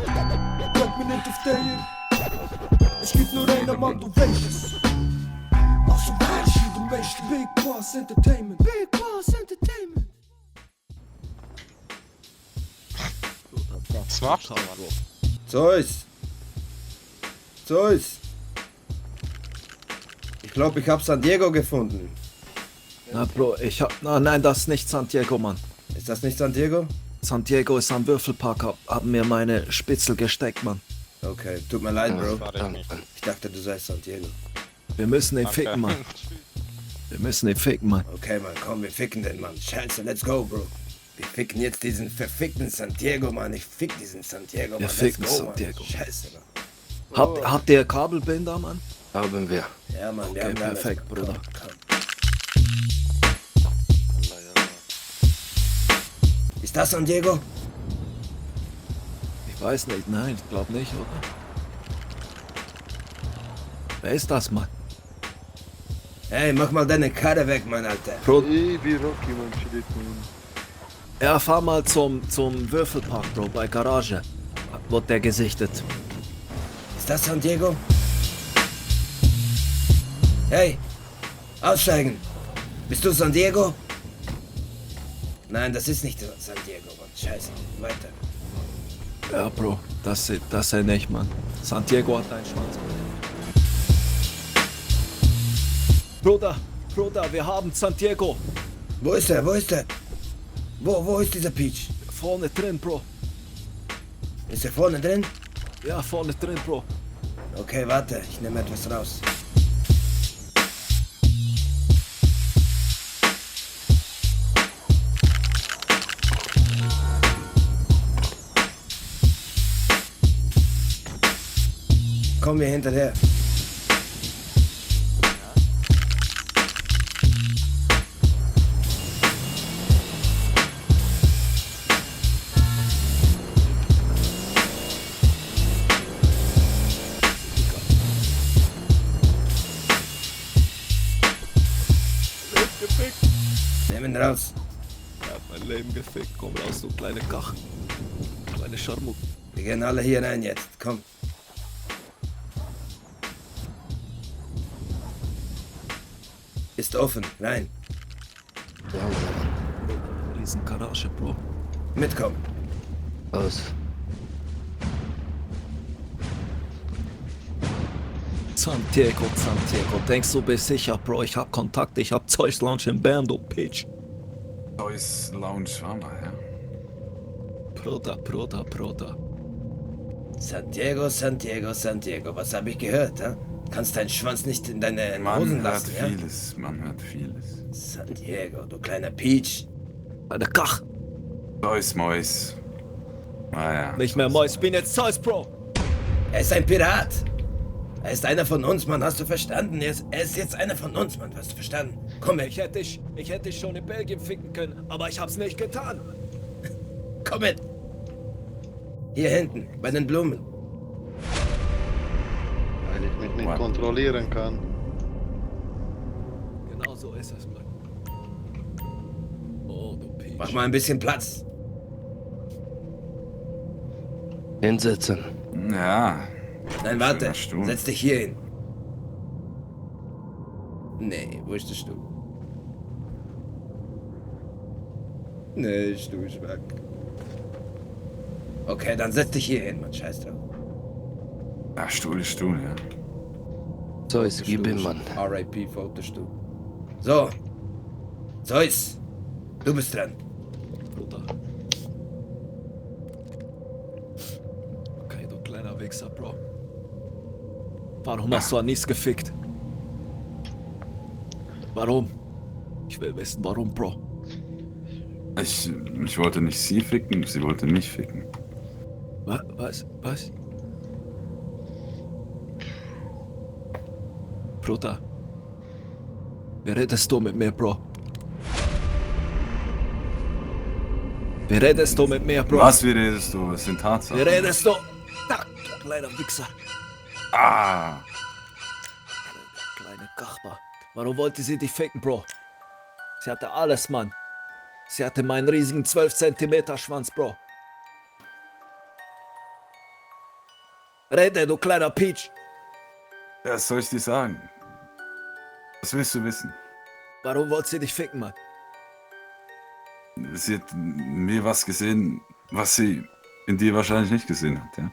Bleibt mir nicht auf der hier. Es gibt nur einen Mann, du weißt es. Also weißt du, du weißt Big Boss Entertainment. Big Boss Entertainment. Was machst du, Mann? Zeus. Ich glaube, ich habe San Diego gefunden. Na Bro, nein, das ist nicht San Diego, Mann. Ist das nicht San Diego? San Diego ist am Würfelpark, hab mir meine Spitzel gesteckt, Mann. Okay, tut mir leid, Bro. War ich nicht. Ich dachte, du seist San Diego. Wir müssen den ficken, Mann. Wir müssen den ficken, Mann. Okay, Mann, komm, wir ficken den, Mann. Scheiße, let's go, Bro. Wir ficken jetzt diesen verfickten San Diego, Mann. Ich fick diesen San Diego, Mann. Wir Let's ficken go, San Mann. Diego. Scheiße, Mann. Habt ihr Kabelbinder, Mann? Haben wir. Ja, Mann, wir Okay, haben alles, perfekt, Mann. Bruder. Komm. Ist das San Diego? Ich weiß nicht, nein, ich glaube nicht, oder? Wer ist das, Mann? Hey, mach mal deine Karre weg, Mann, Alter. Bro, Ey, wie Rocky, man, shit, man. ja, fahr mal zum Würfelpark, Bro, bei Garage. Wurde der gesichtet. Ist das San Diego? Hey, aussteigen. Bist du San Diego? Nein, das ist nicht San Diego, Mann. Scheiße, weiter. Ja, Bro, das ist er nicht, Mann. San Diego hat einen Schwanz. Bruder, wir haben San Diego. Wo ist er? Wo ist er? Wo ist dieser Peach? Vorne drin, Bro. Ist er vorne drin? Ja, vorne drin, Bro. Okay, warte, ich nehme etwas raus. Kommen wir hinterher. Nehmen ihn raus. Er hat mein Leben gefickt. Komm raus, du kleine Kach. Kleine Scharmut. Wir gehen alle hier rein jetzt. Komm. Ist offen. Rein. Riesen Garage, Bro. Mitkommen. Aus. San Diego. Denkst du, bist sicher, Bro? Ich hab Kontakt, ich hab Zeus Lounge in Bern, du Bitch. Zeus Lounge war mal, ja. Bruder. San Diego. Was habe ich gehört, ha? Kannst deinen Schwanz nicht in deine Hosen Man hört lassen, ja? vieles, man hört vieles. San Diego, du kleiner Peach. Eine Kach. Zeus Mois. Ah ja. Nicht mehr Mois, bin jetzt Zeus, Bro. Er ist ein Pirat. Er ist einer von uns, Mann. Hast du verstanden? Er ist jetzt einer von uns, Mann. Hast du verstanden? Komm mit. Ich hätte dich schon in Belgien ficken können, aber ich hab's nicht getan. Komm mit. Hier hinten, bei den Blumen. Weil ich mich nicht Wow. kontrollieren kann. Genau so ist es, Mann. Oh, du Peach. Mach mal ein bisschen Platz. Hinsetzen. Ja. Nein, warte. Schöner Stuhl. Setz dich hier hin. Nee, wo ist der Stuhl? Nee, Stuhl ist weg. Okay, dann setz dich hier hin, Mann. Scheiß drauf. Ja, Stuhl ist Stuhl, ja. Zeus, gib ihm, Mann. R.I.P. Fotostuhl. So. Zeus. Du bist dran. Bruder. Okay, du kleiner Wichser, Bro. Warum hast du Anis gefickt? Warum? Ich will wissen, warum, Bro. Ich wollte nicht sie ficken, sie wollte mich ficken. Was? Bruder. Wie redest du mit mir, Bro? Wie redest du mit mir, Bro? Was, wie redest du? Es sind Wie Tatsachen. redest du? Da, du kleiner Wichser. Ah! Kleine Kachba. Warum wollte sie dich ficken, Bro? Sie hatte alles, Mann. Sie hatte meinen riesigen 12 cm Schwanz, Bro. Rede, du kleiner Peach. Ja, was soll ich dir sagen? Was willst du wissen? Warum wollt sie dich ficken, Mann? Sie hat in mir was gesehen, was sie in dir wahrscheinlich nicht gesehen hat, ja?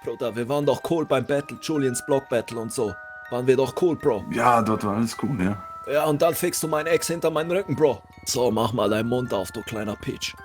Bruder, wir waren doch cool beim Battle, Julians Block Battle und so. Waren wir doch cool, Bro. Ja, dort war alles cool, ja. Ja, und dann fickst du meinen Ex hinter meinen Rücken, Bro. So, mach mal deinen Mund auf, du kleiner Peach.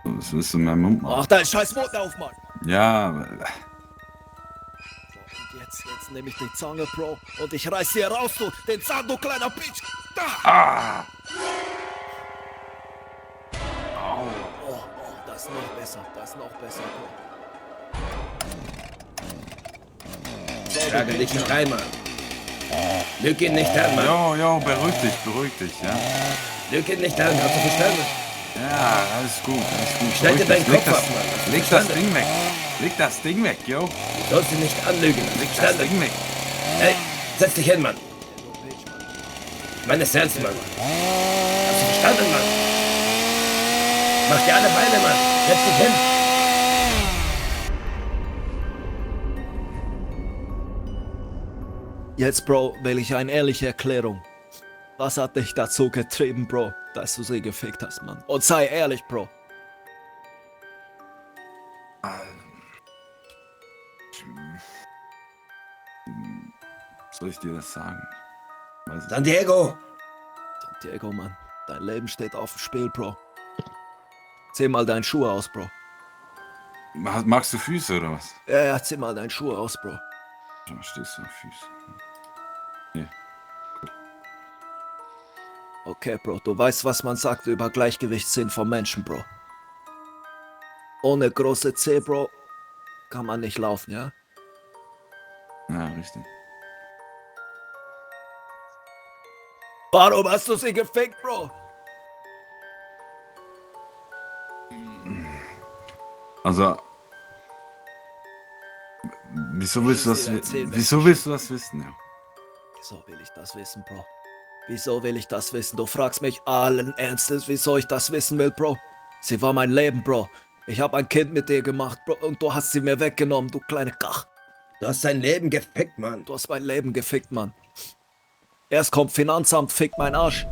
Was willst du in meinem Mund machen? Mach deinen scheiß Mund auf, Mann. Ja, Und jetzt nehme ich die Zange, Bro, und ich reiß dir raus, du, den Zahn, du kleiner Peach. Da! ah! Oh, das ist noch besser, Bro. Schlage dich nicht rein, Mann. Lüg ihn nicht an, Mann. Jo, beruhig dich, ja? Lüg ihn nicht an, hast du verstanden? Ja, alles gut. Stell dir Beruhig deinen dich. Kopf ab, Mann. Leg das Ding weg. Leg das Ding weg, jo. Du sollst ihn nicht anlügen, hast du Leg das verstanden? Ding weg. Hey, setz dich hin, Mann. Meines Ernst, Mann. Hast du verstanden, Mann? Mach dir alle Beine, Mann. Setz dich hin. Jetzt, Bro, will ich eine ehrliche Erklärung. Was hat dich dazu getrieben, Bro, dass du sie gefickt hast, Mann? Und sei ehrlich, Bro. Soll ich dir das sagen? Weiß San Diego. Diego, Mann, dein Leben steht auf dem Spiel, Bro. Zieh mal deine Schuhe aus, Bro. Magst du Füße oder was? Ja, zieh mal deine Schuhe aus, Bro. Da stehst du auf Füße. Okay, Bro, du weißt, was man sagt über Gleichgewichtssinn von Menschen, Bro. Ohne große C, Bro, kann man nicht laufen, ja? Ja, richtig. Warum hast du sie gefickt, Bro? Also, wieso willst du das wissen, ja? Wieso will ich das wissen, Bro? Wieso will ich das wissen? Du fragst mich allen Ernstes, wieso ich das wissen will, Bro. Sie war mein Leben, Bro. Ich habe ein Kind mit dir gemacht, Bro, und du hast sie mir weggenommen, du kleine Kach. Du hast sein Leben gefickt, Mann. Du hast mein Leben gefickt, Mann. Erst kommt Finanzamt, fickt mein Arsch.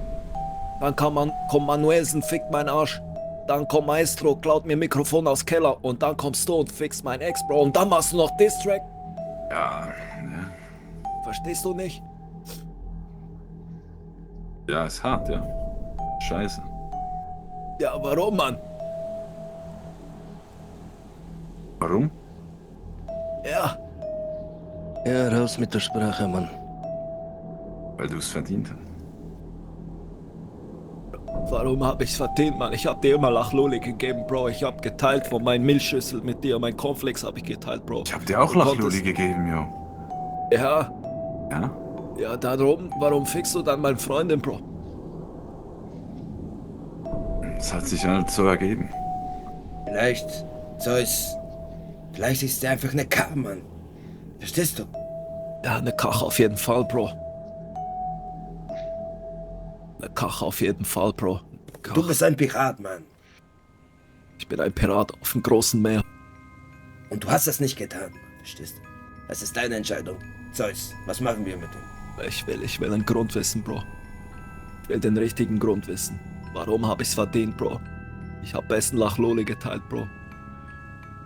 Dann kommt Manuelsen, fickt mein Arsch. Dann kommt Maestro, klaut mir Mikrofon aus Keller. Und dann kommst du und fickst mein Ex, Bro. Und dann machst du noch Diss-Track. Ja. Verstehst du nicht? Ja, ist hart, ja. Scheiße. Ja, warum, Mann? Warum? Ja, Ja, raus mit der Sprache, Mann. Weil du es verdient hast. warum hab ich's verdient, Mann? Ich hab dir immer Lachloli gegeben, Bro. Ich hab geteilt von meinen Milchschüssel mit dir. Mein Cornflakes hab ich geteilt, Bro. Ich hab dir auch Du Lachloli konntest- gegeben, jo. Ja, Ja? ja, darum, warum fickst du dann meine Freundin, Bro? Es hat sich halt so ergeben. Vielleicht, Zeus, vielleicht ist er einfach eine Karre, Mann. Verstehst du? Ja, eine Kach auf jeden Fall, Bro. Eine Kach auf jeden Fall, Bro. Kach. Du bist ein Pirat, Mann. Ich bin ein Pirat auf dem großen Meer. Und du hast das nicht getan, Mann. Verstehst du? Das ist deine Entscheidung. Zeus, was machen wir mit ihm? Ich will einen Grund wissen, Bro. Ich will den richtigen Grund wissen. Warum hab ich's verdient, Bro? Ich hab besten Lachloli geteilt, Bro.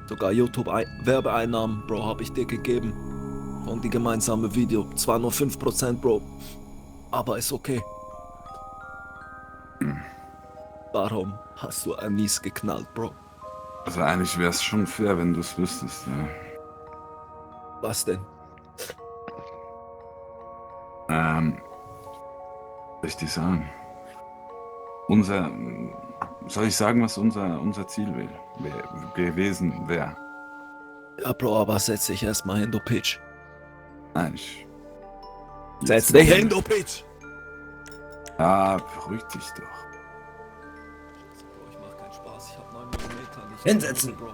Sogar YouTube-Werbeeinnahmen, Bro, hab ich dir gegeben. Und die gemeinsame Video. Zwar nur 5%, Bro. Aber ist okay. Warum hast du Anis geknallt, Bro? Also eigentlich wäre es schon fair, wenn du es wüsstest, ja. Was denn? Soll ich dir sagen? Soll ich sagen, was unser Ziel gewesen wäre? Ja, Bro, aber setz dich erstmal hin, du Pitch. Nein, Setz dich hin, du Pitch! Ja, beruhig dich doch. Bro, ich mach keinen Spaß. Ich hab 9 mm. Nicht Hinsetzen. Bro.